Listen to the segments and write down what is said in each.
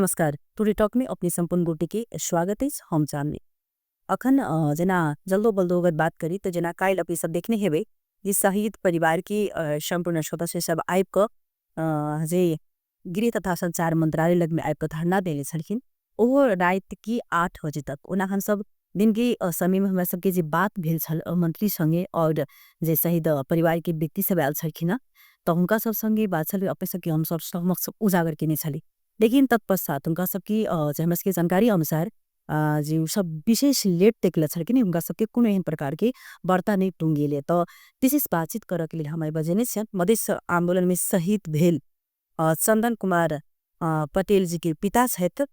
नमस्कार, today talk में अपने संपूर्ण गोटे के स्वागत अछि। हम चांदनी अखन जेना जल्दो बल्दो अगर बात करी तो जेना काल्हि अपने सब देखने हेबै जे शहीद परिवार के संपूर्ण सदस्य सब आबि कऽ जे गृह तथा संचार मंत्रालय लग में आबि कऽ धरना देने छलखिन, ओहो राति के 8 बजे तक। ओना हम सब दिन के समय में हमरा सबके जे बात भेल छल मंत्री संगे और जे शहीद परिवार के व्यक्ति सब आयल छलखिन तो हुनका सब संगे बात छल, अपने सबके हम सब समक्ष उजागर केने छली। लेकिन तत्पश्चात हुनका सबके जे हमरा सबके जानकारी अनुसार जे उ सब विशेष लेट देखले छलखिन, हुनका सबके कोनो एहन प्रकार के वार्ता नहीं टुंगेले। तो विशेष बातचीत करऽ के लेल हम बजेने छियन मधेश आंदोलन में शहीद भेल चंदन कुमार पटेल जी के पिता छथि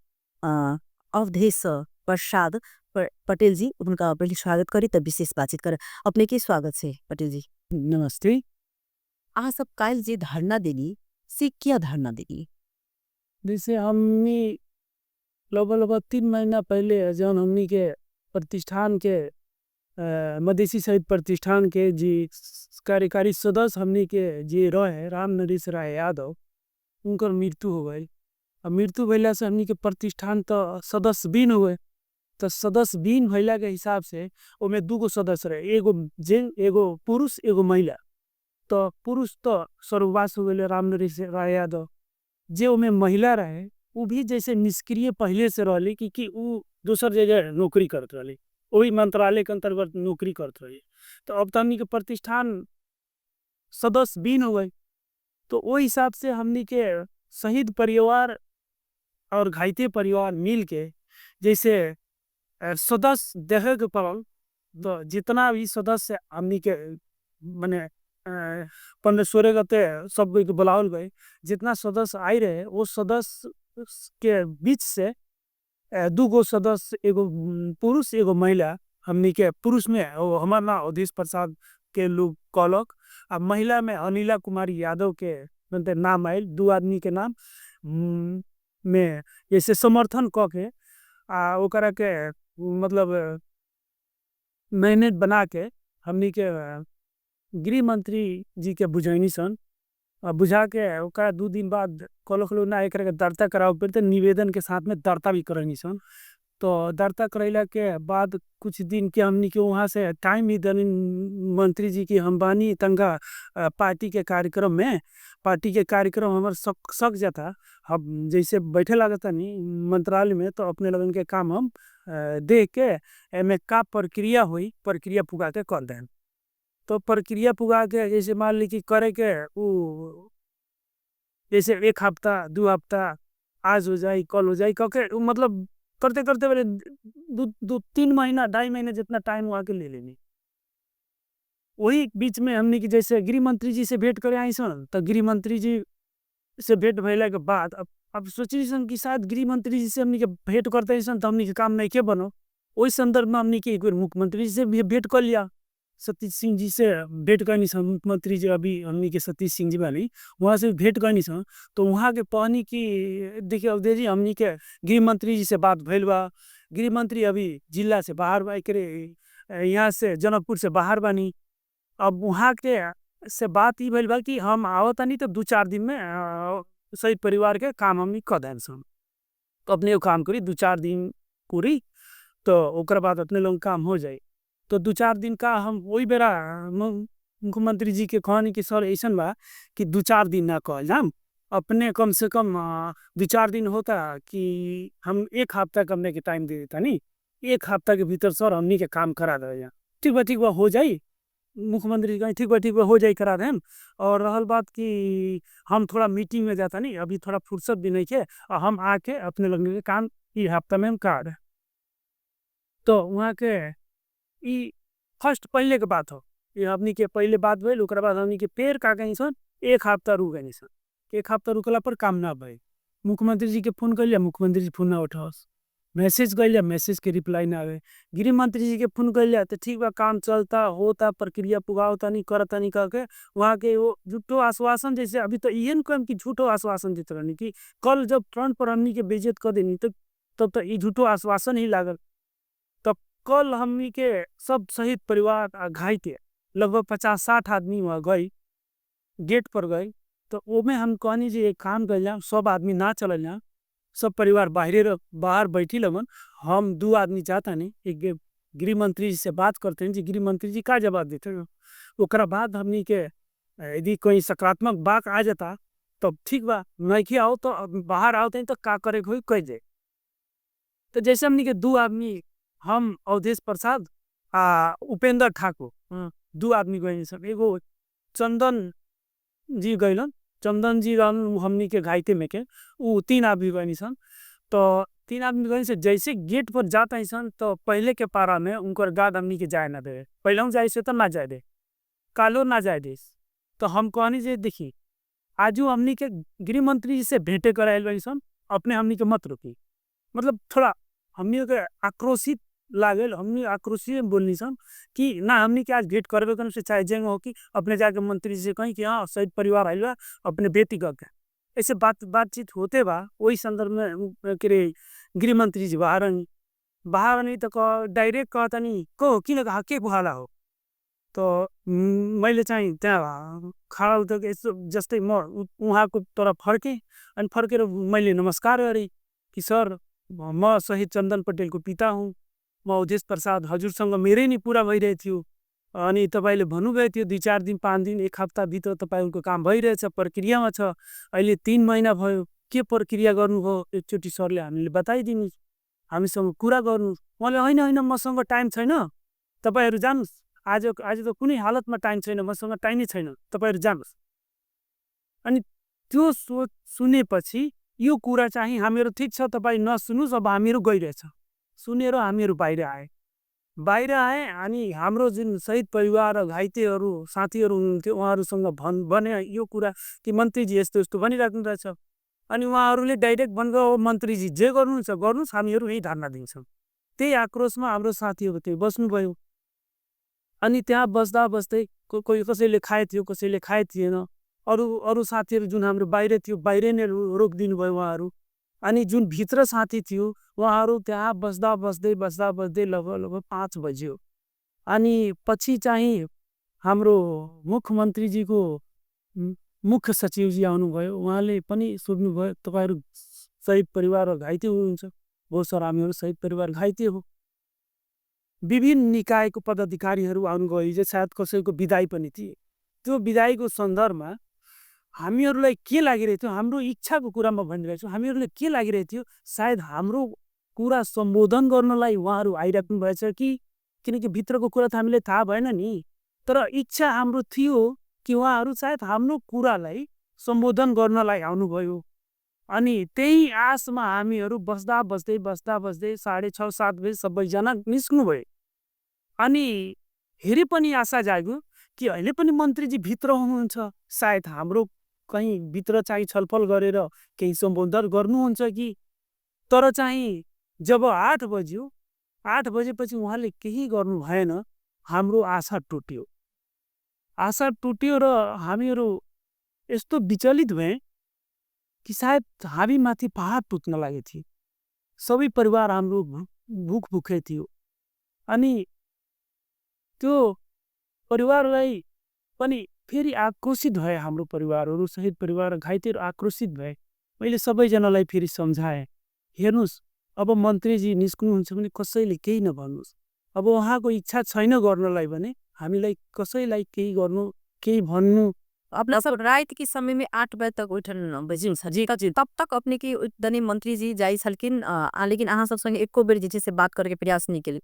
अवधेश प्रसाद पटेल जी, उनका पहले स्वागत करी तब विशेष बातचीत कर। अपने के स्वागत से पटेल जी। नमस्ते। अहाँ सब काल्हि जे धरना देली से किया धरना देली? जैसे हमनी लगभग लगभग 3 महीना पहले जौन हमनी के प्रतिष्ठान के मधेसी शहीद प्रतिष्ठान के जी कार्यकारी सदस्य हमनी के जे रहे राम नरेश राय यादव, उनकर मृत्यु हो गई। अब मृत्यु भइला से हमनी के प्रतिष्ठान तो सदस्य बिन हुए, तो सदस्य बिन भइला के हिसाब से ओमे 2 गो सदस्य रहे, एगो जेन एगो पुरुष एगो महिला। तो पुरुष तो स्वर्गवास हो गए राम नरेश राय यादव, जे ओमे महिला रहे उ भी जैसे निष्क्रिय पहले से रहली कि उ दोसर जगह नौकरी करत रहली, वही मंत्रालय के अंतर्गत नौकरी करत रही। तो अब तो हमनी के प्रतिष्ठान सदस्य बिन हो गए, तो वही हिसाब से हमनी के शहीद परिवार और घायते परिवार मिल के जैसे सदस्य देहे के पड़ल, तो जितना भी सदस्य हमनी के माने 15-16 गते सब कोई के बुलावल गए, जितना सदस्य आए रहे वो सदस्य के बीच से 2 गो सदस्य, एगो पुरुष एगो महिला, हमनी के पुरुष में वो हमार नाम अवधेश प्रसाद के लोग कहलक, आ महिला में अनिला कुमारी यादव के मतलब नाम आयल, 2 आदमी के नाम में जैसे समर्थन क के आ ओकरा के मतलब मैनेज बना के हमनी के गृह मंत्री जी के बुझैनी सन, आ बुझा के ओकरा 2 दिन बाद कहलक लोग ना एकरा के दर्ता करावे पड़ते, निवेदन के साथ में दर्ता भी करैनी सन। तो दर्ता करैला के बाद कुछ दिन के हमनी के वहाँ से टाइम भी देनी मंत्री जी की हम बानी तंगा पार्टी के कार्यक्रम में, पार्टी के कार्यक्रम हमार सक जाता, हम जैसे बैठे लागता नहीं मंत्रालय में, तो अपने लगन के काम हम देख के एमे का प्रक्रिया हुई प्रक्रिया पुगा के कर दें। तो प्रक्रिया पुगा के जैसे मान ली कि करे के उ जैसे 1 हफ्ता 2 हफ्ता आज हो जाए कल हो जाए कह के मतलब करते करते बोले 2-3 महीना 2.5 महीना जितना टाइम वहाँ के ले लेनी। वही बीच में हमने की जैसे गृह मंत्री जी से भेंट करे आई सन, तो गृह मंत्री जी से भेंट भइला के बाद अब सोची सन कि शायद गृह मंत्री जी से हमने के भेंट करते सन तो हमने के काम नहीं के बनो। वही संदर्भ में हमने के एक बार मुख्यमंत्री जी से भी भेंट कर लिया, सतीश सिंह जी से भेंट करनी सन, मुख्यमंत्री जी अभी हमने के सतीश सिंह जी वाली वहाँ से भेंट करनी सन। तो वहाँ के कहनी कि देखिए अवधेश जी हमने के गृह मंत्री जी से बात भइल बा, गृह मंत्री अभी जिला से बाहर बा, एकरे यहाँ से जनकपुर से बाहर बानी। अब वहाँ के से बात ई भइल बा कि हम आवतानी तो 2-4 दिन में शहीद परिवार के काम हमनी क देन सन, तो अपने काम करी 2-4 दिन पूरी, तो ओकरा बाद अपने लोग काम हो जाए। तो 2-4 दिन का हम वही बेरा मुख्यमंत्री जी के कहनी कि सर ऐसा बा कि 2-4 दिन ना कहल जाम, अपने कम से कम 2-4 दिन होता कि हम 1 हफ्ता के हमने के टाइम दे देता नी, 1 हफ्ता के भीतर सर हमनी के काम करा दे, ठीक बा ठीक बा हो जाई। मुख्यमंत्री जी कहीं ठीक बा ठीक बा हो जाई करा देम। और रहल बात कि हम थोड़ा मीटिंग में जाता नहीं, अभी थोड़ा फुर्सत भी नहीं है, और हम आके अपने लगने के काम ये हफ्ता में हम कर रहे। तो वहाँ के ई फर्स्ट पहले के बात हो, ये हमनी के पहले बात भइल, ओकरा बाद हमनी के पेड़ का गई सन 1 हफ्ता रुक गई सन, 1 हफ्ता रुकला पर काम ना भइल। मुख्यमंत्री जी के फोन कर लिया, मुख्यमंत्री जी फोन ना उठाओस, मैसेज कर लिया, मैसेज के रिप्लाई ना आवे। गृह मंत्री जी के फोन कर लिया तो ठीक बा काम चलता होता प्रक्रिया पुगावता नहीं करता नहीं कह के वहाँ के वो झूठो आश्वासन, जैसे अभी तो ये न कहम कि झूठो आश्वासन देते रहनी कि कल जब फ्रंट पर हमनी के बेइज्जत कर देनी तो तब तो ये झूठो आश्वासन ही लागल। तब कल हमनी के सब शहीद परिवार आ घायल लगभग 50-60 आदमी वहाँ गई, गेट पर गई। तो वो में हम कहनी जी एक काम कर जाए, सब आदमी ना चल जाए, सब परिवार बाहरे बाहर बैठी लगन, हम 2 आदमी जाता नहीं, एक गृह मंत्री जी से बात करते हैं जी, गृह मंत्री जी का जवाब देते हैं। ओकरा बाद हमनी के यदि कोई सकारात्मक बात आ जाता तब ठीक बा, नहीं कि आओ तो बाहर आओ तो का करे कोई कह दे। तो जैसे हमनी के 2 आदमी, हम अवधेश प्रसाद आ उपेंद्र ठाकुर, 2 आदमी गए सब, एगो चंदन जी गइलन, चंदन जी रहन हमनी के घाइते में के, उ 3 आदमी गइनी सन। तो 3 आदमी गइनी से जैसे गेट पर जाता ही सन तो पहले के पारा में उनकर गार्ड हमनी के जाए ना दे, पहले जाए से तो ना जाए दे, कालो ना जाए दे। तो हम कहनी जे देखी आजू हमनी के गृह मंत्री जी से भेंटे करायल बनी सन, अपने हमनी के मत रोकी, मतलब थोड़ा हमनी के आक्रोशित लागल, हमनी आक्रोशित में बोलनी सन कि ना हमनी के आज भेंट करबे करम से चाहे जेंग हो कि अपने जाके मंत्री जी से कहीं कि हाँ शहीद परिवार आइल बा अपने बेटी कह के, ऐसे बातचीत होते बा। वही संदर्भ में के गृह मंत्री जी बाहर आनी, बाहर आनी तो डायरेक्ट कहता नहीं को किन कहा के बुहाला हो। तो मैले चाहिँ त्यहाँ खडा उठेको यसो जस्तै म उहाँको तरफ फर्केँ अनि फर्केर मैले नमस्कार गरेँ कि सर म शहीद चन्दन पटेलको पिता हुँ, म अवधेश प्रसाद हजुरसँग मेरै नै कुरा भइरहेको थियो अनि तपाईँले भन्नुभएको थियो 2-4 दिन 5 दिन 1 हप्ताभित्र तपाईँको काम भइरहेछ, प्रक्रियामा छ, अहिले 3 महिना भयो, के प्रक्रिया गर्नुभयो एकचोटि सरले हामीले बताइदिनु, हामीसँग कुरा गर्नु। उहाँले होइन होइन मसँग टाइम छैन, तपाईँहरू जानुहोस्, आज त कुनै हालतमा टाइम छैन, मसँग टाइमै छैन, तपाईँहरू जानुहोस्। अनि त्यो सोच सुनेपछि यो कुरा चाहिँ हामीहरू ठिक छ तपाईँ नसुन्नुहोस्, अब हामीहरू गइरहेछ सुनेर हामीहरू बाहिर आए, बाहिर आए अनि हाम्रो जुन शहीद परिवार र घाइतेहरू साथीहरू हुनुहुन्थ्यो उहाँहरूसँग भने यो कुरा कि मन्त्रीजी यस्तो यस्तो भनिराख्नु रहेछ। अनि उहाँहरूले डाइरेक्ट भन्नुभयो मन्त्रीजी जे गर्नुहुन्छ गर्नुहोस्, हामीहरू यहीँ धरना दिन्छौँ। त्यही आक्रोशमा हाम्रो साथीहरू त्यही बस्नुभयो। अनि त्यहाँ बस्दा बस्दै कोही कसैले खाए थियो कसैले खाए थिएन, अरू अरू साथीहरू जुन हाम्रो बाहिर थियो बाहिर नै रोकिदिनु भयो उहाँहरू। अनि जुन भित्र साथी थियो उहाँहरू त्यहाँ बस्दा बस्दै बस्दा बस्दै लगभग लगभग 5 बज्यो। अनि पछि चाहिँ हाम्रो मुख्यमन्त्रीजीको मुख्य सचिवजी आउनुभयो, उहाँले पनि सोध्नुभयो तपाईँहरू शहीद परिवार र घाइते हुनुहुन्छ? हो सर, हामीहरू शहीद परिवार घाइते हो। विभिन्न निकायको पदाधिकारीहरू आउनुभयो, हिजो सायद कसैको विदाई पनि थिए। त्यो विदाईको सन्दर्भमा हामीहरूलाई के लागिरहेको थियो, हाम्रो इच्छाको कुरा म भनिरहेको छु, हामीहरूलाई के लागिरहेको थियो, सायद हाम्रो कुरा सम्बोधन गर्नलाई उहाँहरू आइराख्नु भएछ कि, किनकि भित्रको कुरा त हामीलाई थाहा भएन नि, तर इच्छा हाम्रो थियो कि उहाँहरू सायद हाम्रो कुरालाई सम्बोधन गर्नलाई आउनुभयो। अनि त्यही आशमा हामीहरू बस्दा बस्दै बस्दा बस्दै 6:30-7 बजी सबैजना निस्क्नुभयो। अनि फेरि पनि आशा जाग्यो कि अहिले पनि मन्त्रीजी भित्र हुनुहुन्छ, सायद हाम्रो कहीँ भित्र चाहिँ छलफल गरेर केही सम्बोधन गर्नुहुन्छ कि। तर चाहिँ जब 8 बज्यो, 8 बजेपछि उहाँले केही गर्नु भएन, हाम्रो आशा टुट्यो। आशा टुट्यो र हामीहरू यस्तो विचलित भए कि सायद हामीमाथि पहाड टुट्न लागेको थियो। सबै परिवार हाम्रो भुख भुकै थियो। अनि त्यो परिवारलाई पनि फेरि आक्रोशित भए, हाम्रो परिवारहरू शहीद परिवार घाइतेहरू आक्रोशित भए। मैले सबैजनालाई फेरि सम्झाएँ, हेर्नुहोस् अब मन्त्रीजी निस्क्नुहुन्छ भने कसैले केही नभन्नुहोस्, अब उहाँको इच्छा छैन गर्नलाई भने हामीलाई कसैलाई केही गर्नु केही भन्नु। अपना सब रात के समय में 8 बजे तक उठन बजी जी, तब तक अपने की दने मंत्री जी जाई छलखिन, लेकिन अहाँ सब संगे एको बेर जे छै से बात करके प्रयास नहीं केल।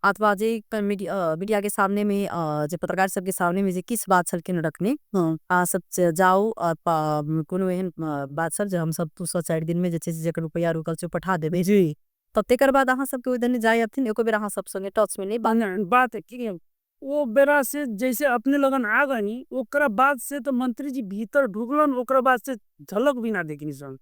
अथवा जे मीडिया के सामने में जे पत्रकार सबके सामने में जे किस बात छलखिन रखने, अहाँ सब जाओ कोनो एहन बात सब जे हम सब 2-4 दिन में जे छै से जकर रुपैआ रुकल छै पठा देबै जी। तब तेकर बाद अहाँ सबके ओहि दने जाय अथिन, एको बेर अहाँ सब संगे टच में नहीं बात की वो बेरा से जैसे अपने लगन आ गई, ओकरा बाद से तो मंत्री जी भीतर ढुकलन, ओकरा बाद से झलक भी ना देखनी सन।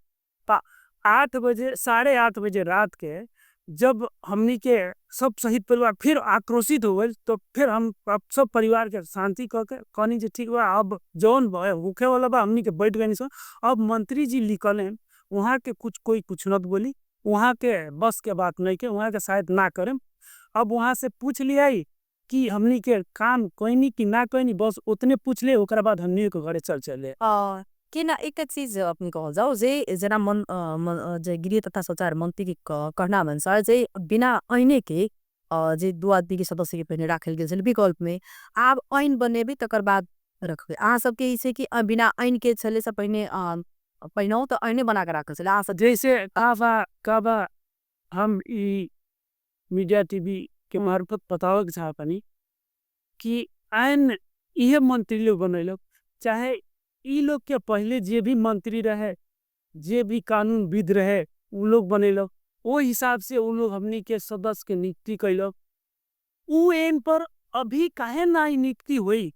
8 बजे 8:30 बजे रात के जब हमनी के सब शहीद परिवार फिर आक्रोशित हो गए, तो फिर हम सब परिवार के शांति कह के कहनी जी ठीक बा, अब जौन भयो होखे वाला बा हमनी के बैठ गई सन। अब मंत्री जी निकले, वहाँ के कुछ कोई कुछ न बोली, वहाँ के बस के बात नहीं के, वहाँ के शायद ना करें। अब वहाँ से पूछ लिया कि हमनी के काम कोई कि ना कोई, बस उतने पूछ ले, ओकरा बाद हमनी के घरे चल चले। केना एकटा चीज अपने कहल जाओ जे जेना मन जे गृह तथा संचार मंत्री के कहना अनुसार जे बिना ऐने के जे दू आदमी के सदस्य के पहिने राखल गेल छल विकल्प में, आब ऐन बनेबे तकर बाद रखबे। अहाँ सबके ई छै कि बिना ऐन के छले से पहिने पहिनौ तो ऐने बना के राखल छले। अहाँ सब जैसे काबा काबा हम ई मीडिया टीवी के मार्फत बतावक चाहतनी कि ऐन इहे मंत्री लोग बनैलक, चाहे ई लोग के पहले जे भी मंत्री रहे, जे भी कानून विद रहे उ लोग बनैलक, वो हिसाब से उ लोग हमनी के सदस्य के नियुक्ति कैलक। उ ऐन पर अभी काहे ना नियुक्ति हुई,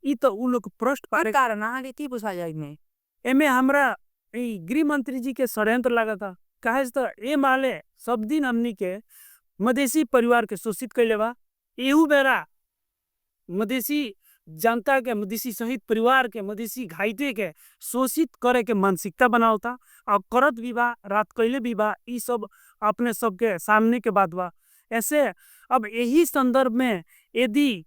ई तो उ लोग प्रश्न पारे। कारण अहाँ के की पूछा जाए में? एमे हमरा गृह मंत्री जी के षड्यंत्र लागता, काहे से तो ए माले सब दिन हमनी के मधेसी परिवार के शोषित कैले बा। एहू बेरा मधेसी जनता के, मधेसी शहीद परिवार के, मधेसी घाइते के शोषित करे के मानसिकता बनावता और करत भी बा, रात कैले भी बा। ई सब अपने सबके सामने के बात बा। ऐसे अब यही संदर्भ में यदि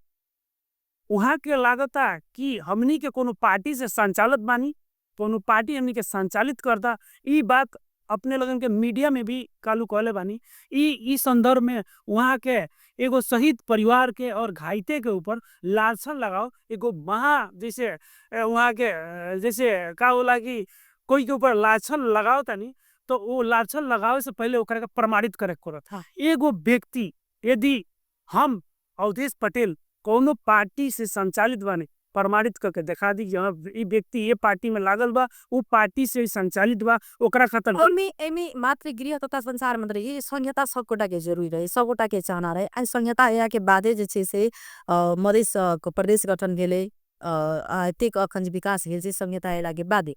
वहाँ के लागता कि हमनी के कोनो पार्टी से संचालित बानी, कोनो पार्टी हमनी के संचालित करता, ई बात अपने लगन के मीडिया में भी कालू कहले बानी। ई संदर्भ में वहाँ के एगो शहीद परिवार के और घाइते के ऊपर लाछन लगाओ, एगो महा जैसे वहाँ के जैसे का होला कि कोई के ऊपर लाछन लगाओ तनी तो वो लाछन लगावे से पहले ओकरा के प्रमाणित करे के पड़त। एगो व्यक्ति यदि हम अवधेश पटेल कोनो पार्टी से संचालित बानी, प्रमाणित करके दिखा दी कि हाँ, ई व्यक्ति ये पार्टी में लागल बा, वो पार्टी से संचालित बा, ओकरा खातिर एमे मात्र गृह तथा संचार मंत्री ये संहिता सबगोटा के जरूरी रहे, सबगोटा के चाहना रहे। आ संहिता आया के बादे जे छै से मधेश प्रदेश गठन भेलै, एतेक अखन जे विकास भेल छै संहिता आयला के बादे।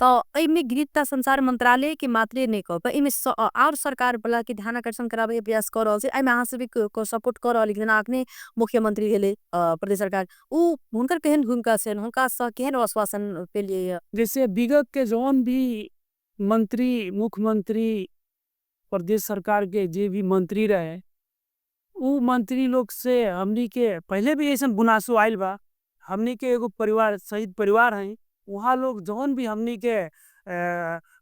तो एमे गृह तथा संचार मंत्रालय के मात्रे नहीं कह, एमे और सरकार वाला के ध्यान आकर्षण करावे के प्रयास कर रहल छै। एमे अहाँ सब भी सपोर्ट कर रहल, लेकिन अखने मुख्यमंत्री भेलै प्रदेश सरकार, उ हुनकर केहन भूमिका छै, हुनका सँ केहन आश्वासन पेलिए? जैसे विगत के जौन भी मंत्री, मुख्यमंत्री, प्रदेश सरकार के जे भी मंत्री रहे, उ मंत्री लोग से हमनी के पहले भी ऐसा गुनासो आयल बा। हमनी के एगो परिवार शहीद परिवार हैं, वहाँ लोग जौन भी हमनी के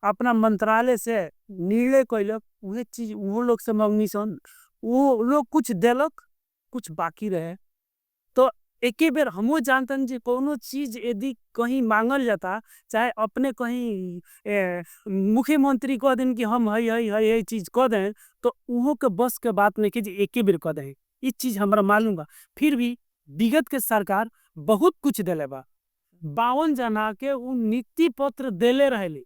अपना मंत्रालय से निर्णय कैलक, वह चीज वो लोग से मंगनी सन, वो लोग कुछ देलक कुछ बाकी रहे। तो एके बेर हमो जानतन जे कोनो चीज यदि कहीं मांगल जाता, चाहे अपने कहीं मुख्यमंत्री कह दें कि हम हई हई हई हई चीज कह दें, तो उहो के बस के बात नहीं कि जे एके बेर कह दें, ये चीज हमरा मालूम बा। फिर भी विगत के सरकार बहुत कुछ देले बा, 52 जना के उ नियुक्ति पत्र देले रहले,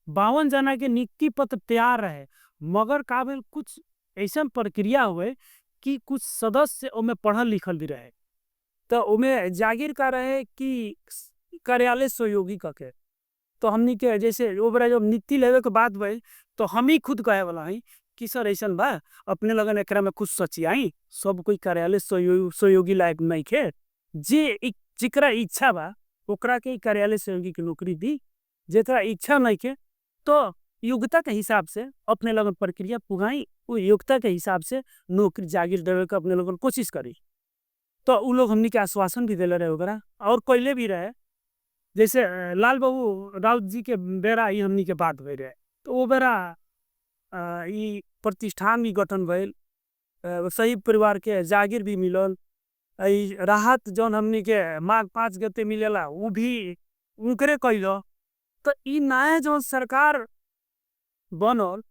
52 जना के नियुक्ति पत्र तैयार रहे, मगर का भेल कुछ ऐसा प्रक्रिया हुए कि कुछ सदस्य ओमे पढ़ल लिखल भी रहे, तो ओमे जागीर का रहे कि कार्यालय सहयोगी का के, तो हमनी के जैसे वो बड़ा जब नियुक्ति लेवे के बात भइल तो हम ही खुद कहे वाला हई कि सर ऐसा बा, अपने लगन एकरा में कुछ सचियाई, सब कोई कार्यालय सहयोगी लायक नहीं खे, जे जेकरा इच्छा बा ओकरा के कार्यालय सहयोगी की नौकरी दी, जेकरा इच्छा नहीं खे तो योग्यता के हिसाब से अपने लगन प्रक्रिया पुगाई, वो योग्यता के हिसाब से नौकरी जागीर देवे के अपने लगन कोशिश करी। तो उ लोग हमनी के आश्वासन भी देले रहे ओकरा और कैले भी रहे। जैसे लाल बाबू राउत जी के बेरा ही हमनी के बात हो रहे, तो वो बेरा ई प्रतिष्ठान भी गठन भइल, शहीद परिवार के जागीर भी मिलल, राहत जौन हमनी के माघ 5 गते मिलेला वो भी उनकरे कैलो। तो ई नया जौन सरकार बनल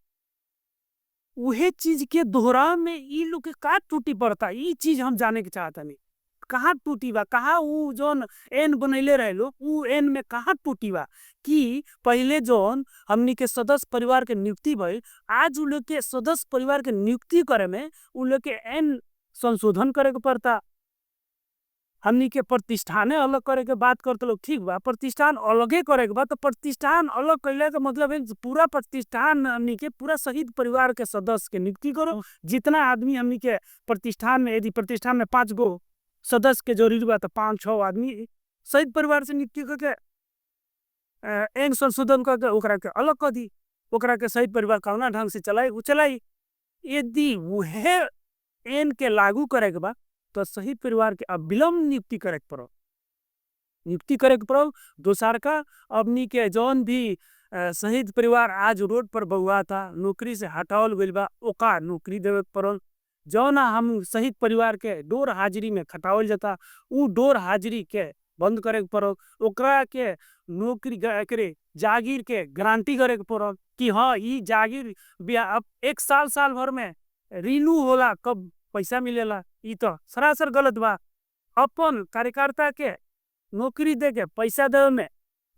उहे चीज के दोहराव में ई लोग के का टूटी पड़ता, ई चीज हम जाने के चाहता नहीं, कहाँ टूटी बा, कहाँ उ जौन एन बनैले रहे लोग उ एन में कहाँ टूटी बा कि पहले जौन हमनी के सदस्य परिवार के नियुक्ति भइल, आज उ लोग के सदस्य परिवार के नियुक्ति करे में उ लोग के एन संशोधन करे के पड़ता। हमनी के प्रतिष्ठाने अलग करे के बात करते लोग, ठीक बा प्रतिष्ठान अलगे करे के बा, तो प्रतिष्ठान अलग कैला के मतलब है पूरा प्रतिष्ठान हमनी के पूरा शहीद परिवार के सदस्य के नियुक्ति करो। जितना आदमी हमनी के प्रतिष्ठान में, यदि प्रतिष्ठान में 5 गो सदस्य के जरूरी बा तो 5-6 आदमी शहीद परिवार से नियुक्ति करके एन संशोधन करके ओकरा के अलग कर दी, ओकरा के शहीद परिवार कौना ढंग से चलाई उ चलाई। यदि वह एन के लागू करे के बा तो शहीद परिवार के अविलंब नियुक्ति करे के पड़ो। नियुक्ति करे के पड़ल। दोसर का हमनी के जौन भी शहीद परिवार आज रोड पर बउआ था, नौकरी से हटावल गइल बा, ओका नौकरी देवे के पड़ल। जौन हम शहीद परिवार के डोर हाजिरी में खटावल जाता, उ डोर हाजिरी के बंद करे के पड़ल। ओकरा के नौकरी करे जागीर के गारंटी करे के पड़ल कि हाँ ई जागीर भी अब एक साल साल भर में रिन्यू होला कब पैसा मिलेला, ई तो सरासर गलत बा। अपन कार्यकर्ता के नौकरी दे के पैसा देवे में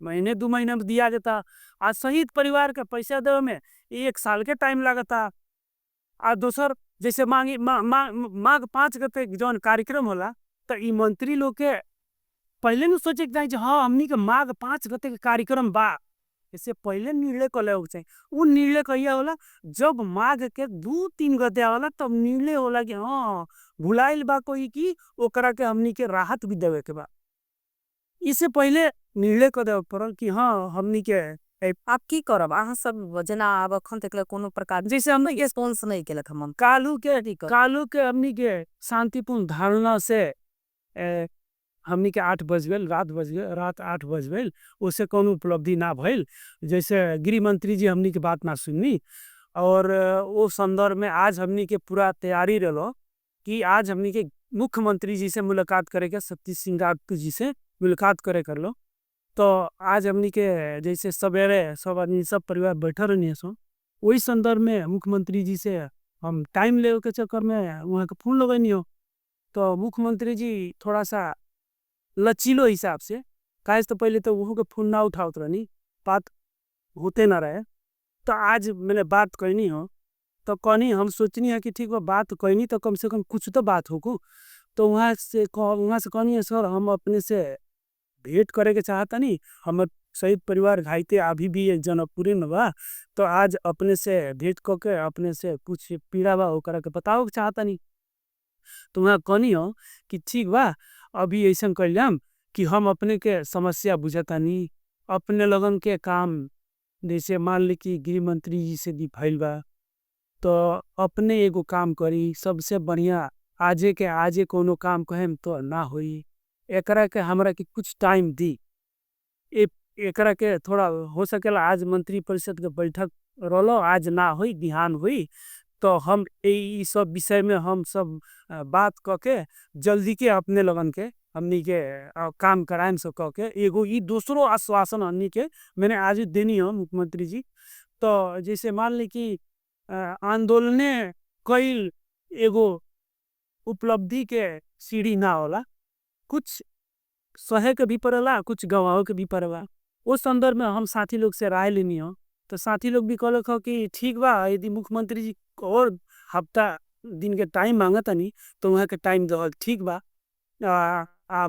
महीने 2 महीने में दिया जाता, आ शहीद परिवार के पैसा देवे में 1 साल के टाइम लगता। आ दोसर जैसे माघ 5 गते जौन कार्यक्रम होला तो ई मंत्री लोग के पहले न सोचे के चाही हाँ हमनी के माघ 5 गते के कार्यक्रम बा, इससे पहले निर्णय कर लेवे के चाही। उ निर्णय कहिया होला, जब माघ के 2-3 गते आवला तब निर्णय होला कि हाँ भुलाइल बा कोई की ओकरा के हमनी के राहत भी देवे के बा। इससे पहले निर्णय कर देवे पड़ल कि हाँ हमनी के आप की करब अहाँ सब जना आब अखन तक कोनो प्रकार जैसे हमनी के रिस्पॉन्स नहीं केलक हम कालू के हमनी के शांतिपूर्ण धारणा से हमनी के 8 बज गेल, रात बज गेल, रात 8 बज गेल, ओसे कोनो उपलब्धि ना भइल। जैसे गृह मंत्री जी हमनी के बात ना सुननी और वो संदर्भ में आज हमनी के पूरा तैयारी रहलो कि आज हमनी के मुख्यमंत्री जी से मुलाकात करे के, सतीश सिंह जी से मुलाकात करे कर लो। तो आज हमनी के जैसे सवेरे सब आदमी सब परिवार बैठल रहनी सो, वही संदर्भ में मुख्यमंत्री जी से हम टाइम ले के चक्कर में वहाँ के फोन लगैनी हो। तो मुख्यमंत्री जी थोड़ा सा लचीलो हिसाब से काहे तो पहले तो वहाँ के फोन ना उठावत रहनी, बात होते ना रहे। तो आज मैंने बात कहनी हो तो कहनी हम सोचनी है कि ठीक बा बात कहनी तो कम से कम कुछ तो बात होकू। तो वहाँ से कहनी है सर हम अपने से भेंट करे के चाहता नहीं, हम शहीद परिवार घायते अभी भी जनकपुरी में बा, तो आज अपने से भेंट क के अपने से कुछ पीड़ा बा ओकरा के बताओ के चाहता नहीं। तो वहाँ कहनी हो कि ठीक बा अभी ऐसा कर लियाम कि हम अपने के समस्या बुझता नहीं, अपने लगन के काम जैसे मान ली कि गृह मंत्री जी से भी भइल बा तो अपने एगो काम करी सबसे बढ़िया, आजे के आजे कोनो काम कहेम तो ना होई, एकरा के हमरा के कुछ टाइम दी, एकरा के थोड़ा हो सकेला आज मंत्री परिषद के बैठक रहलो आज ना होई बिहान होई, तो हम ई सब विषय में हम सब बात क के जल्दी के अपने लगन के हमनी के काम कराएम सब क के एगो ई दूसरो आश्वासन हमनी के मैंने आज देनी हो मुख्यमंत्री जी। तो जैसे मान ली कि आंदोलने कईल एगो उपलब्धि के सीढ़ी ना होला, कुछ सहे के भी पड़ेला कुछ गवाओ के भी पड़ेला। उस संदर्भ में हम साथी लोग से राय लेनी हो तो साथी लोग भी कहलक हो कि ठीक बा यदि मुख्यमंत्री जी और हफ्ता दिन के टाइम मांगता नहीं तो वहाँ के टाइम दो ठीक बा।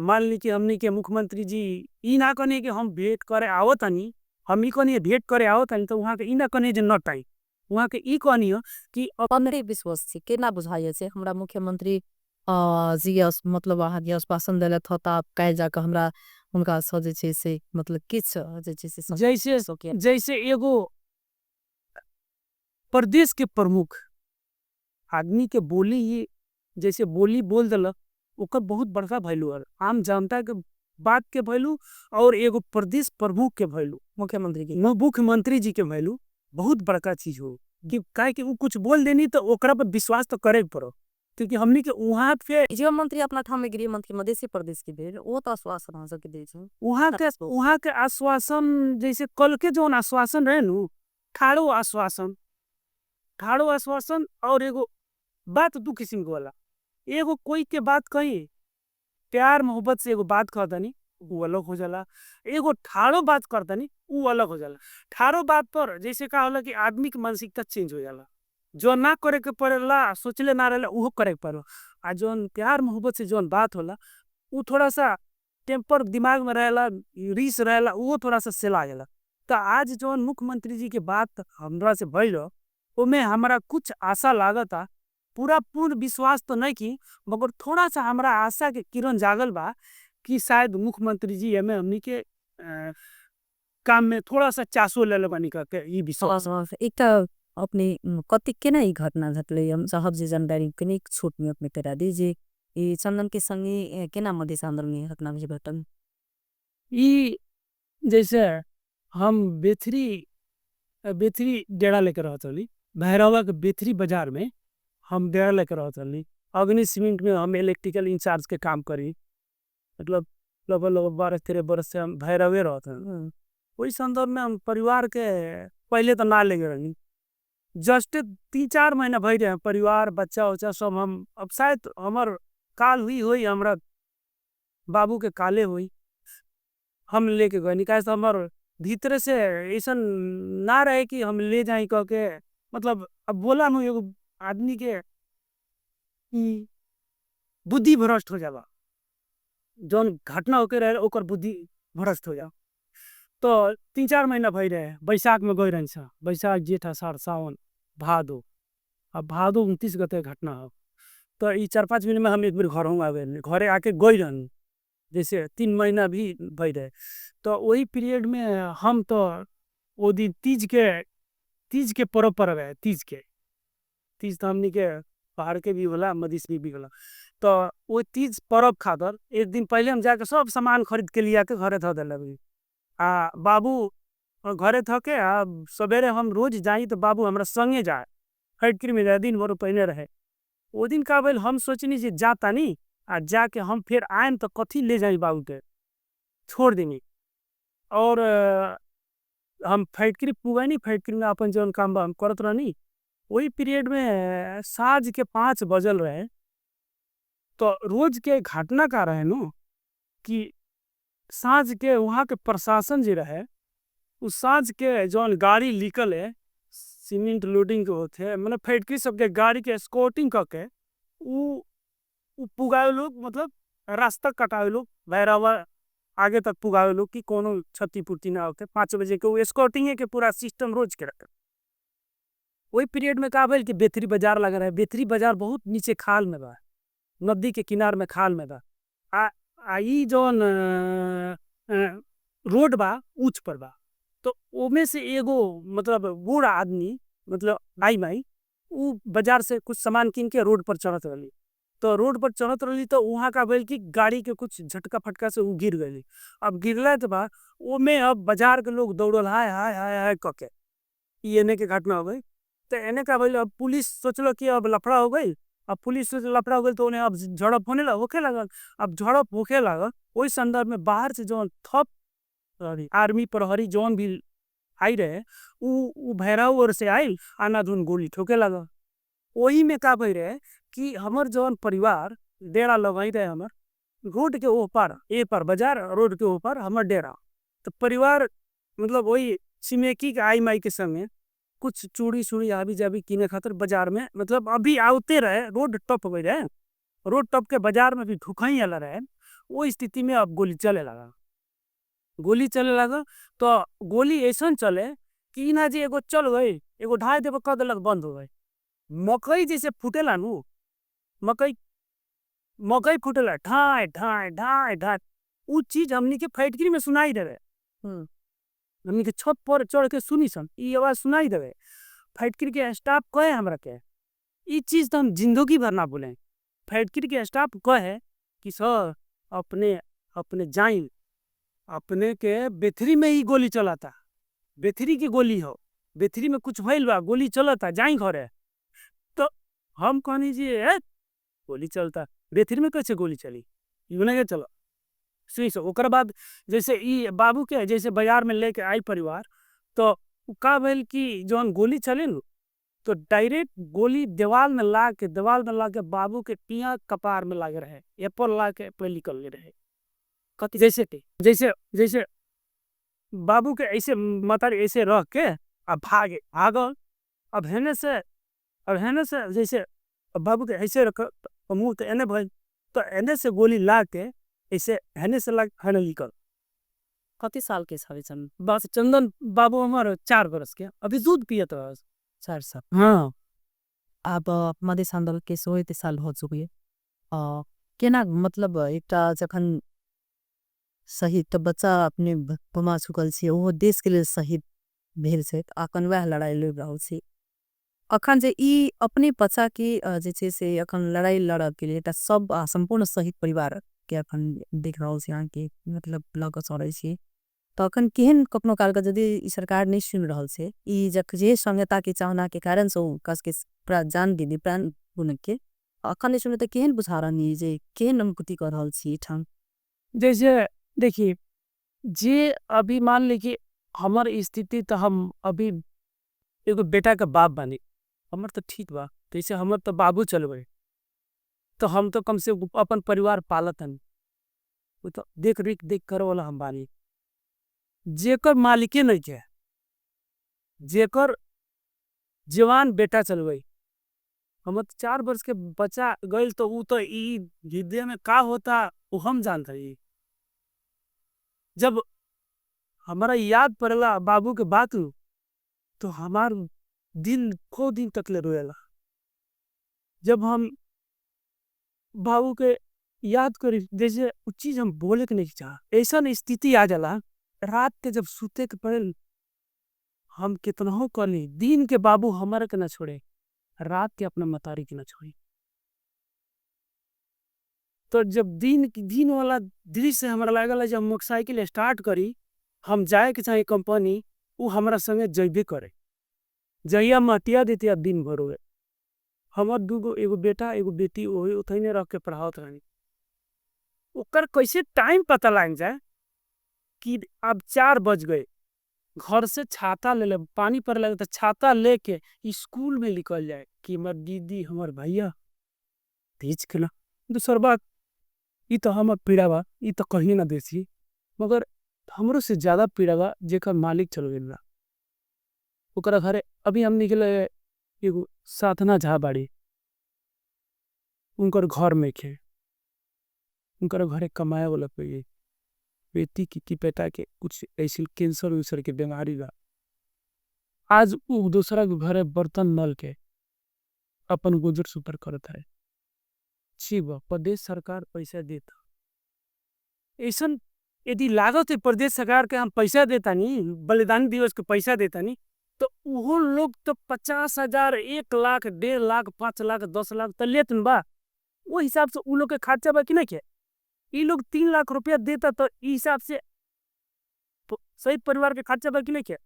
मान ली कि हमनी के मुख्यमंत्री जी ई ना कहनी कि हम भेंट करे आवत नहीं, हम ई कहनी भेंट करे आवत नहीं तो वहाँ के ई ना कहनी जे न टाइम, वहाँ के ई कहनी हो कि अपने विश्वास छी केना बुझाइए से हमरा मुख्यमंत्री जी मतलब अहाँ के आश्वासन देलथि ह त काल्हि जाके हमरा हुनका सँ जे छै से मतलब किछु जे छै से जैसे एगो प्रदेश के प्रमुख आदमी के बोली ही जैसे बोली बोल दिलक ओकर बहुत बड़का वैल्यू है, आम जनता के बात के वैल्यू और एगो प्रदेश प्रमुख के वैल्यू, मुख्यमंत्री के मुख्यमंत्री जी के वैल्यू बहुत बड़का चीज हो कि काहे कि वो कुछ बोल देनी तो ओकरा पर विश्वास तो करे के पड़ो, क्योंकि हमनी के वहाँ पे गृह मंत्री अपना ठाम में गृह मंत्री मधेसी प्रदेश के भेल वो तो आश्वासन अहाँ सबके दै छै। वहाँ के आश्वासन जैसे कल के जो आश्वासन रहे नु ठाड़ो आश्वासन, ठाड़ो आश्वासन और एगो बात दू किस्म के वाला, एगो कोई के बात कही प्यार मोहब्बत से एगो बात कहतनी वो अलग हो जाला, एगो ठाड़ो बात करतनी वो अलग हो जाला। ठाड़ो बात पर जैसे का होला कि आदमी के मानसिकता चेंज हो जाला, जो ना करे के पड़ेला सोचले ना रहेला उहो करे के पड़ेला, आ जोन प्यार मोहब्बत से जोन बात होला वो थोड़ा सा टेम्पर दिमाग में रहेला, रीस रहेला, वो थोड़ा सा सेला जाला। तो आज जोन मुख्यमंत्री जी के बात हमरा से भइल ओमे हमरा कुछ आशा लागता, पूरा पूर्ण विश्वास तो नहीं की मगर थोड़ा सा हमरा आशा के किरण जागल बा कि शायद मुख्यमंत्री जी एमे हमनी के काम में थोड़ा सा चासो ले बनी के ई विश्वास। एक अपने कति केना ई घटना घटलै हम साहब जे जानकारी कनी छोट में अपने करा दी जे ई चंदन के संगे केना मधेश आंदोलन में घटना भेटल। ई जैसे हम बेथरी बेथरी डेरा लेके रहत रहली, भैरवा के बेथरी बाजार में हम डेरा लेके रहत रहली। अग्नि सीमेंट में हम इलेक्ट्रिकल इंचार्ज के काम करी, मतलब लगभग लगभग 12-13 बरस से हम भैरवे रहत हन। वही संदर्भ में हम परिवार के पहले तो ना लेके रहनी, जस्ट 3-4 महीना भई रहे परिवार बच्चा उच्चा सब। हम अब शायद हमार काल हुई हुई हमरा बाबू के काले हुई हम लेके गए निकाय से हमार भीतर से ऐसा ना रहे कि हम ले जाए कह के, मतलब अब बोला नु एगो आदमी के बुद्धि भ्रष्ट हो जावा, जौन घटना होके रहे ओकर बुद्धि भ्रष्ट हो जावा। तो 3-4 महीना भई रहे, बैसाख में गए रहे, बैसाख जेठ आषाढ़ सावन भादो, अब भादो 29 गते घटना हो। तो ये 4-5 महीने में हम एक बार घर हूँ आवे, घरे आके गए रहन, जैसे 3 महीना भी भई रहे। तो वही पीरियड में हम तो वो दिन तीज के पर्व पर रहे, तीज तो हमनी के पहाड़ के भी होला मधेसी भी होला। तो वो तीज पर्व खातर एक दिन पहले हम जाके सब सामान खरीद के लिया के घरे धो देले। आ बाबू घरे थके आ सवेरे हम रोज जाई तो बाबू हमरा संगे जाए, फैक्ट्री में जाए, दिन भर पहने रहे। वो दिन का भइल हम सोचनी जे जाता नी आ जाके हम फिर आएम तो कथी ले जाई बाबू के छोड़ देनी। और हम फैक्ट्री पुगाई फैक्ट्री में अपन जौन काम बा हम करत रहनी। वही पीरियड में साँझ के 5 बजल रहे। तो रोज के घटना का रहे नु कि साँझ के वहाँ के प्रशासन जी रहे, उस साँझ के जौन गाड़ी निकले सीमेंट लोडिंग के होते हैं, मतलब फैक्ट्री सबके गाड़ी के स्कॉटिंग करके उ पुगाए लोग, मतलब रास्ता कटाए लोग भैरवा आगे तक पुगाए लोग कि कोनो क्षतिपूर्ति ना होते। 5 बजे के वो स्कॉटिंग के पूरा सिस्टम रोज के रखे। वही पीरियड में का भइल कि बेथरी बाजार लगा रहे, बेथरी बाजार बहुत नीचे खाल में बा, नदी के किनार में खाल में बा। आ ई जौन रोड बा ऊंच पर बा, तो ओमे से एगो मतलब बूढ़ा आदमी मतलब आई माई उ बाजार से कुछ सामान किन के रोड पर चढ़त रहली। तो रोड पर चढ़त रहली तो वहाँ का भइल कि गाड़ी के कुछ झटका फटका से उ गिर गई। अब गिरला तो बा ओमे अब बाजार के लोग दौड़ल हाय हाय हाय हाय कह के, एने के घटना हो गई। तो एने का भइल अब पुलिस सोचलो कि अब लफड़ा हो गई, अब पुलिस सोच लफड़ा हो गई तो उन्हें अब झड़प होने लगा, होखे लागल। अब झड़प होखे लागल वही संदर्भ में बाहर से जौन थप आर्मी प्रहरी जौन भी आई रहे उ भैरव ओर से आयल आनाधुन गोली ठोके लागल। वही में का भई रहे कि हमर जौन परिवार डेरा लगाई रहे, हमर रोड के ओ पार ए पार बाजार रोड के ओ पार हमर डेरा, तो परिवार मतलब वही सिमेकी के आई माई के संगे कुछ चूड़ी सूड़ी आबी जाबी किने खातिर बाजार में मतलब अभी आवते रहे, रोड टप गई रहे, रोड टप के बाजार में भी ढुकाई आला रहे। वो स्थिति में अब गोली चले लगा, गोली चले लगा तो गोली ऐसा चले कि ना जी एगो चल गई एगो ढाई देव कह देलक बंद हो गई। मकई जैसे फूटेला नु, मकई मकई फूटेला ढाई ढाई ढाई ढाई, उ चीज हमनी के फैक्ट्री में सुनाई देवे, हमनी के छत पर चढ़ के सुनी सन ई आवाज सुनाई देवे। फैक्ट्री के स्टाफ कहे हमरा के ई चीज तो हम जिंदगी भर ना बोले। फैक्ट्री के स्टाफ कहे कि सर अपने अपने जाइन अपने के बेथरी में ही गोली चलाता, बेथरी की गोली हो, बेथरी में कुछ भइल बा गोली चलता, जाई घरे। तो हम कहनी जी ए गोली चलता बेथरी में कैसे गोली चली, यूं नहीं चलो सही से। ओकर बाद जैसे ई बाबू के जैसे बाजार में लेके आई परिवार, तो का भइल कि जौन गोली चले न तो डायरेक्ट गोली दीवार में ला के, दीवार में ला के बाबू के पिया कपार में लागे रहे, एप्पल ला के पहले निकल रहे। कथी जैसे जैसे जैसे बाबू के ऐसे मतारी ऐसे रख के अब भागे भागल, अब हेने से अब हेने से जैसे अब बाबू के ऐसे रख मुँह तो एने भइल, तो एने से गोली ला के ऐसे हेने से ला हेने निकल। कति साल के छवे चंदन? बस चंदन बाबू हमारे 4 बरस के, अभी दूध पियत रहे। 4 साल। हाँ। अब मधेश आंदोलन के 16 साल हो चुके। केना मतलब एकटा जखन शहीद तो बच्चा अपने गुमा चुकल छी, वो देश के लिए शहीद भेल छै, अखन वह लड़ाई लड़ रहल छी। अखन जे ई अपने बच्चा के जे छै से अखन लड़ाई लड़ब के लिए एकटा सब संपूर्ण शहीद परिवार के अखन देख रहल छी अहाँके मतलब लऽ कऽ चलै छी, तऽ अखन केहन कखनो काल के यदि ई सरकार नहि सुनि रहल छै, ई जख जे संहिता के चाहना के कारण से ओ कस के पूरा जान दीदी प्राण गुणक के अखन नहि सुने तऽ केहन बुझा रहल जे केहन अनुभूति कऽ रहल छी एहिठाम? जैसे देखिए जे अभी मान ली कि हमर स्थिति, तो हम अभी एगो बेटा के बाप बानी, हमर तो ठीक बा। जैसे हमर तो बाबू चलबे तो हम तो कम से अपन परिवार पालत हन, वो तो देख रेख देख करे वाला हम बानी। जेकर मालिके नहीं के, जेकर जवान बेटा चलबे, हमर 4 वर्ष के बच्चा गइल तो वो तो ई हृदय में का होता वो हम जानते हैं। जब हमारा याद पड़ला बाबू के बात तो हमार दिल खो दिन तक ले रोएला। जब हम बाबू के याद करी जैसे वो चीज हम बोले के नहीं चाह, ऐसा स्थिति आ जाला रात के जब सूते के पड़े हम कितना हो करनी, दिन के बाबू हमारे के ना छोड़े, रात के अपना मतारी के ना छोड़े। तो जब दिन वाला दृश्य हमारा लागल जब मोटरसाइकिल स्टार्ट करी हम जाए के चाहे कंपनी, वो हमारा संगे जइबे करे, जइया मटिया देते दिन भर हुए। हमार दूगो एगो बेटा एगो बेटी वही उठने रख के पढ़ावत रहनी, ओकर कैसे टाइम पता लग जाए कि अब 4 बज गए, घर से छाता ले ले, पानी पर लगे तो छाता लेके स्कूल में निकल जाए कि हमार दीदी हमार भैया तेज के ना। दूसर बात ये तो हमार पीड़ा बा, ये तो कहीं ना देसी, मगर हमरो से ज्यादा पीड़ा बा जेकर मालिक चल गइल बा। ओकरा घरे अभी हम निकले एगो साधना झा बाड़ी, उनकर घर में खे, उनकर घरे कमाए वाला कोई बेटी की बेटा के कुछ ऐसी कैंसर उंसर के बीमारी बा, आज वो दूसरा के घरे बर्तन नल के अपन गुजर सुपर करता है। ठीक बा, प्रदेश सरकार पैसा देता, ऐसा यदि लागत है प्रदेश सरकार के हम पैसा देता नहीं, बलिदान दिवस के पैसा देता नहीं, तो वो लोग तो 50,000 1 लाख 1.5 लाख 5 लाख 10 लाख तो लेत न बा, वो हिसाब से उन लोग के खर्चा बा कि नहीं के, ये लोग 3 लाख रुपया देता तो इस हिसाब से सही परिवार के खर्चा बा कि नहीं के।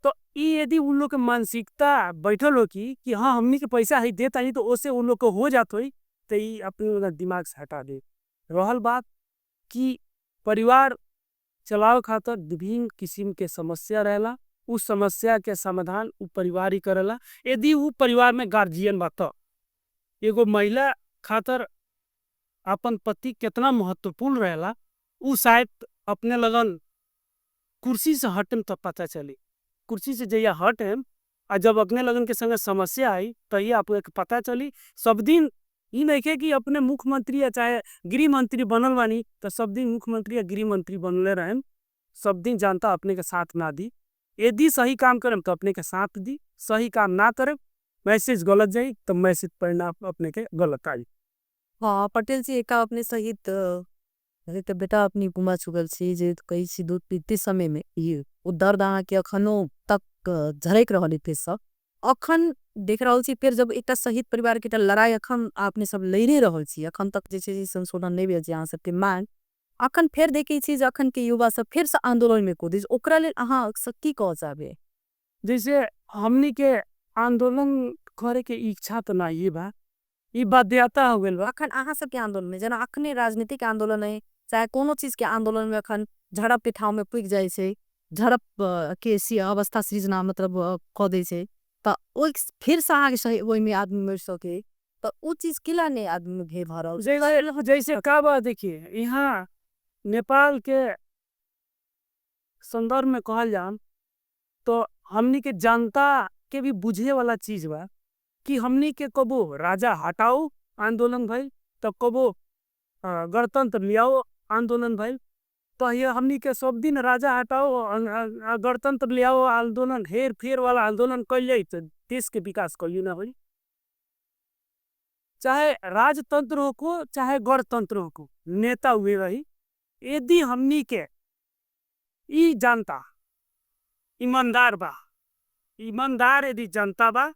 तो ये यदि उन लोग के मानसिकता बैठल हो कि हाँ हमनी के पैसा है देता नहीं तो उसे उन लोग को हो जात होई, तो ये अपने दिमाग से हटा दे। रहल बात कि परिवार चलावे खातिर विभिन्न किस्म के समस्या रहेला, उस समस्या के समाधान उ परिवार ही करेला। यदि उ परिवार में गार्जियन बा तो एगो महिला खातिर अपन पति कितना महत्वपूर्ण रहेला उ शायद अपने लगन कुर्सी से हटेम तो पता चली, कुर्सी से जहिया हटेम आ जब अपने लगन के संगे समस्या आई तो ये आपको एक पता चली। सब दिन ये नहीं है कि अपने मुख्यमंत्री या चाहे गृह मंत्री बनल बानी तो सब दिन मुख्यमंत्री या गृह मंत्री बनले रहें, सब दिन जनता अपने के साथ ना दी। यदि सही काम करें तो अपने के साथ दी, सही काम ना करें मैसेज गलत जाए तो मैसेज परिणाम अपने के गलत आई। हाँ पटेल जी एक अपने सहित तो बेटा अपनी गुमा चुकल छी जे कही छी दूध पीते समय में ये वो दर्द अहाँ के अखनो तक झरक रहल है सब अखन देख रहल छी। फिर जब एक शहीद परिवार के लड़ाई अखन आपने सब लड़े रहल छी, अखन तक जे छै संशोधन नहीं भेल छै अहाँ सबके मांग, अखन फिर देखे छी जे अखन के युवा सब फिर से आंदोलन में कूदे, ओकरा लेल अहाँ सब की कह चाहबे? जैसे हमनी के आंदोलन करे के इच्छा तो नहीं बा, ये बाध्यता हो गेल बा। अखन अहाँ सबके आंदोलन में जेना अखने राजनीतिक आंदोलन है चाहे कोनो चीज के आंदोलन में अखन झड़प के ठाव में पुग जाए छै, झड़प के सी अवस्था सृजना मतलब कह दै छै, तो ओइ फिर से अहाँ के सही ओइ में आदमी मर सके, तो उ चीज किला नहीं आदमी में भेद भरल। जैसे का बात देखिए यहाँ नेपाल के संदर्भ में कहल जाम तो हमनी के जनता के भी बुझे वाला चीज बा कि हमनी के कबो राजा हटाओ आंदोलन भइल तो कबो गणतंत्र लियाओ आंदोलन भइल, तो ये हमनी के सब दिन राजा हटाओ गणतंत्र लियाओ आंदोलन हेर फेर वाला आंदोलन कैल जाए तो देश के विकास कहियो ना होई। चाहे राजतंत्र हो को चाहे गणतंत्र हो को नेता हुए रही, यदि हमनी के ई जनता ईमानदार बा, ईमानदार यदि जनता बा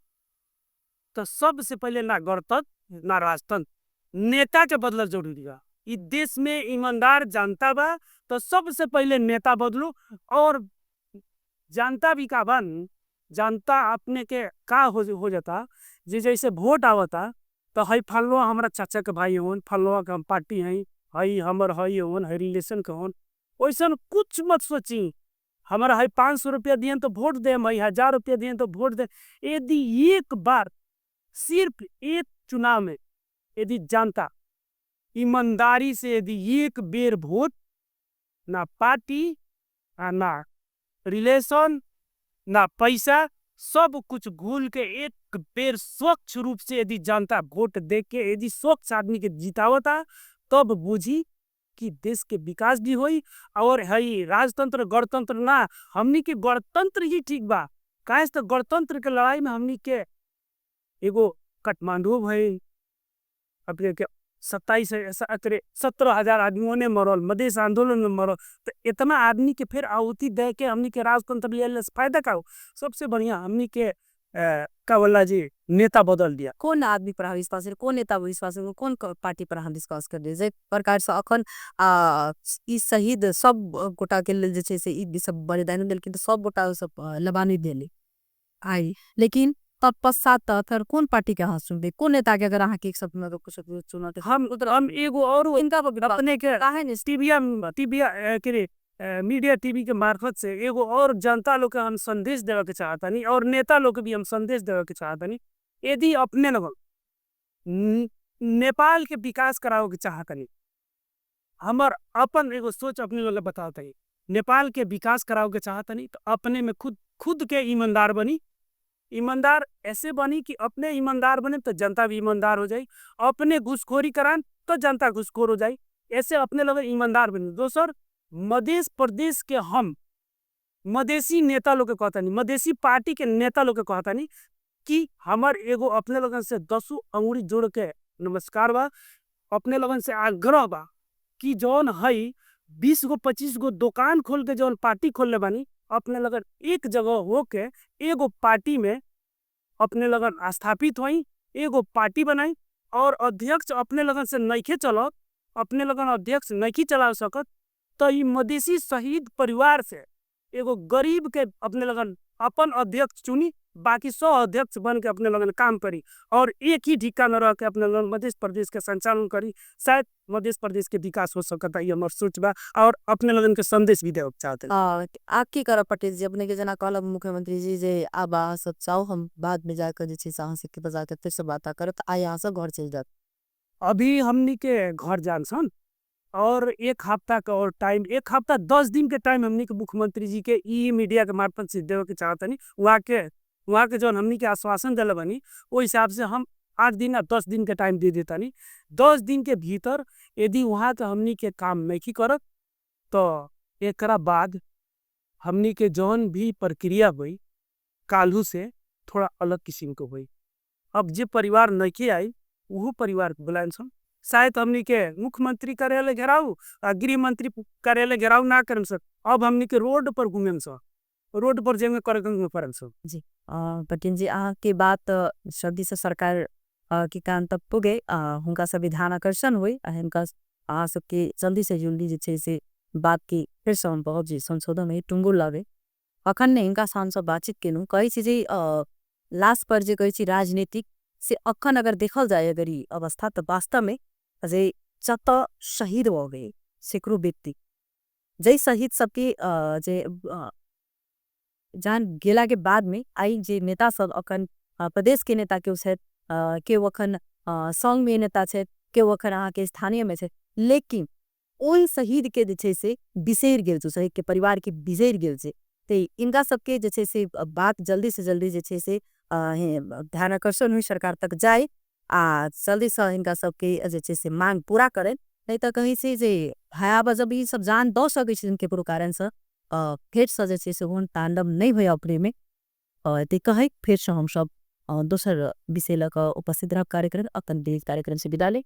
तो सबसे पहले ना गणतंत्र ना राजतंत्र, नेता के बदलल जरूरी बा। ई देश में ईमानदार जनता बा तो सबसे पहले नेता बदलू। और जनता भी का बन, जनता अपने के का हो जाता जे जैसे वोट आवता तो हई फलवा हमारा चाचा के भाई होन, फलवा के हम पार्टी हैं, हई हमर हई होन, हई रिलेशन के होन, वैसन कुछ मत सोची। हमारा हई 500 रुपया दिए तो वोट दे, हई 1000 रुपया दिए तो वोट दे। यदि एक बार सिर्फ एक चुनाव में यदि जनता ईमानदारी से यदि एक बेर वोट ना पार्टी ना रिलेशन ना पैसा सब कुछ घूल के एक बेर स्वच्छ रूप से यदि जनता वोट दे के यदि स्वच्छ आदमी के जितावता तब बुझी कि देश के विकास भी होई। और हई राजतंत्र गणतंत्र ना, हमनी के गणतंत्र ही ठीक बा। काहे तो गणतंत्र के लड़ाई में हमनी के एगो काठमांडू भई अपने के 17,000 आदमियों ने मरल, मधेश आंदोलन में मरल, तो इतना आदमी के फिर आहुति दे के हमनी के राजतंत्र ले फायदा का हो। सबसे बढ़िया हमनी के का बोला जी नेता बदल दिया। कौन आदमी पर विश्वास, कौन नेता पर विश्वास, कौन पार्टी पर हम विश्वास कर दे प्रकार से अखन ई शहीद सब गोटा के लेल जे से ई सब बलिदान देलखिन तो सब गोटा सब लबानी देली आई, लेकिन तत्पश्चात अगर कौन पार्टी के अहाँ सुनबे, कौन नेता के अगर अहाँ के एक शब्द में कुछ चुनौती हम एगो और इनका अपने के काहे नहीं? टीवीएम के मीडिया टीवी के मार्फत से एगो और जनता लोग के हम संदेश देवे के चाहतानी और नेता लोग के भी हम संदेश देवे के चाहतानी। यदि अपने लोग नेपाल के विकास करावे के चाहतानी, हमर अपन एगो सोच अपने लोग बतावतानी, नेपाल के विकास करावे के चाहतानी तो अपने में खुद के ईमानदार बनी। ईमानदार ऐसे बनी कि अपने ईमानदार बने तो जनता भी ईमानदार हो जाए, अपने घुसखोरी करान तो जनता घुसखोर हो जाए, ऐसे अपने लोग ईमानदार बने। दोसर मधेश प्रदेश के हम मधेसी नेता लोग के कहतानी, मधेसी पार्टी के नेता लोग के कहतानी कि हमर एगो अपने लोगन से 10 अंगुरी जोड़ के नमस्कार बा, अपने लोगन से आग्रह बा कि जौन हई 20 गो 25 गो दुकान खोल के जौन पार्टी खोलले बानी, अपने लगन एक जगह होके एगो पार्टी में अपने लगन स्थापित होई, एगो पार्टी बनाई और अध्यक्ष अपने लगन से नइखे चलत, अपने लगन अध्यक्ष नइखे चला सकत तो ई मधेसी शहीद परिवार से एगो गरीब के अपने लगन अपन अध्यक्ष चुनी, बाकी 100 अध्यक्ष बन के अपने लगन काम करी और एक ही ढिक्का न रह के अपने लगन मध्य प्रदेश के संचालन करी, शायद मध्य प्रदेश के विकास हो सकता। ये हमार सोच बा और अपने लगन के संदेश भी देवे चाहते हैं। आप की करब पटेल जी, अपने के जना कहलब मुख्यमंत्री जी जे आब अहाँ सब चाहो हम बाद में जाकर जे छै से अहाँ सबके बजा के फिर से बात करब, तो आइ अहाँ सब घर चलि जायब। अभी हमनी के घर जान सन और एक हफ्ता का और टाइम, एक हफ्ता 10 दिन के टाइम हमनी के मुख्यमंत्री जी के ई मीडिया के मार्फत से देवे के चाहतनी। वहाँ के जौन हमनी के आश्वासन दिले बनी ओहि हिसाब से हम 8 दिन या 10 दिन के टाइम दे देतानी। 10 दिन के भीतर यदि वहाँ के हमनी के काम नहीं करत तो एकरा बाद हमनी के जौन भी प्रक्रिया हुई काल्हू से थोड़ा अलग किस्म के हुई। अब जे परिवार नहीं आई वह परिवार बुलाएं सन, शायद हमनी के मुख्यमंत्री कार्यालय घेराव आ गृह मंत्री कार्यालय घेराव ना करम सर, अब हमनी के रोड पर घूमेम सर, रोड पर जेंगे करे परम सर। जी पटेल जी अहाँ के बात सर्दी से सरकार के कान तक पुगे, हुनका संविधान आकर्षण हुई, हुनका अहाँ सबके जल्दी से जल्दी जे छै से बात के फिर से हम बहुत जी संशोधन है टुंगुर लावे। अखन ने हिनका से हमसब बातचीत केलहुँ, कहै छी जे लास्ट पर जे कहै छी राजनीतिक से अखन अगर देखल जाए अगर ई अवस्था तो वास्तव में जे जतऽ शहीद भऽ गेल सैकड़ों व्यक्ति, जै शहीद सबके जे जान गेला के बाद में आई जे नेता सब अखन प्रदेश के नेता केओ छथि, केओ अखन संघ में नेता छथि, केओ अखन अहाँके स्थानीय में छथि, लेकिन ओहि शहीद के जे छै से बिसरि गेल छै, शहीद के परिवार के बिसरि गेल छै। ते इनका सबके जे छै से बात जल्दी से जल्दी जे छै से ध्यान आकर्षण हुई सरकार तक जाए आ जल्दी से इनका सबके जे छै से मांग पूरा करें। नहीं तो कहीं से जे भयावह जब ई सब जान दऽ सकै छै केकरो कारण से फेर से जे छै से ओहन तांडव नहीं होय अपने में। ते कहै फेर से हम सब दोसर विषय लऽ कऽ उपस्थित रहब कार्यक्रम, अखन कार्यक्रम से विदा ले।